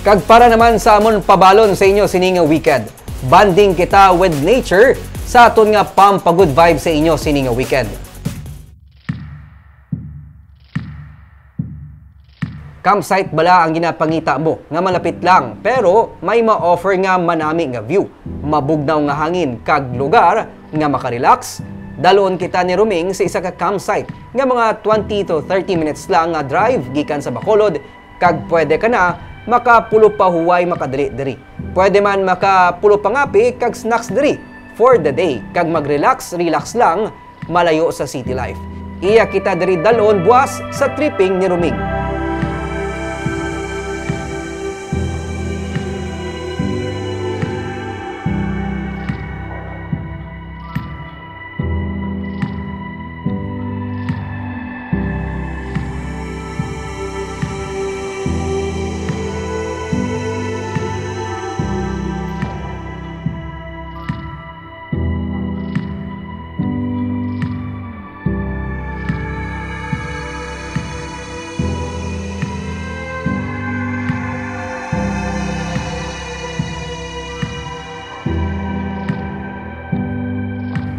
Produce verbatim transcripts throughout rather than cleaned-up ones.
Kag para naman sa amon pabalon sa inyo sini nga weekend, bonding kita with nature sa aton nga pampagood vibe sa inyo sini nga weekend. Campsite bala ang ginapangita mo nga malapit lang, pero may ma-offer nga manami nga view, mabugnaw nga hangin, kag lugar nga makarelax? Dalon kita ni Roming sa isa ka campsite nga mga twenty to thirty minutes lang nga drive gikan sa Bacolod, kag pwede ka na makapulo pa huway makadali diri. Pwede man makapulo pa ngapi kag snacks diri for the day, kag mag-relax-relax lang malayo sa city life. Iya kita diri dalon buas sa tripping ni Roming.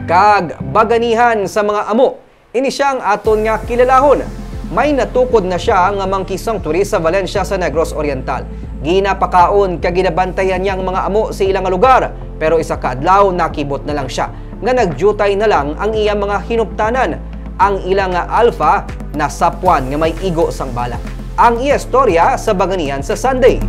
Kag baganihan sa mga amo, ini sia ang aton nga kilalahon. May natukod na sia nga monkey sanctuary sa Valencia sa Negros Oriental. Ginapakaon kag ginabantayan niya ang mga amo sa ila nga lugar, pero isa ka adlaw nakibot na lang sia nga nagdiutay na lang ang iya mga hinuptanan. Ang ila nga alpha nasapwan nga may igo sang bala. Ang iya istorya sa Baganihan sa Sunday.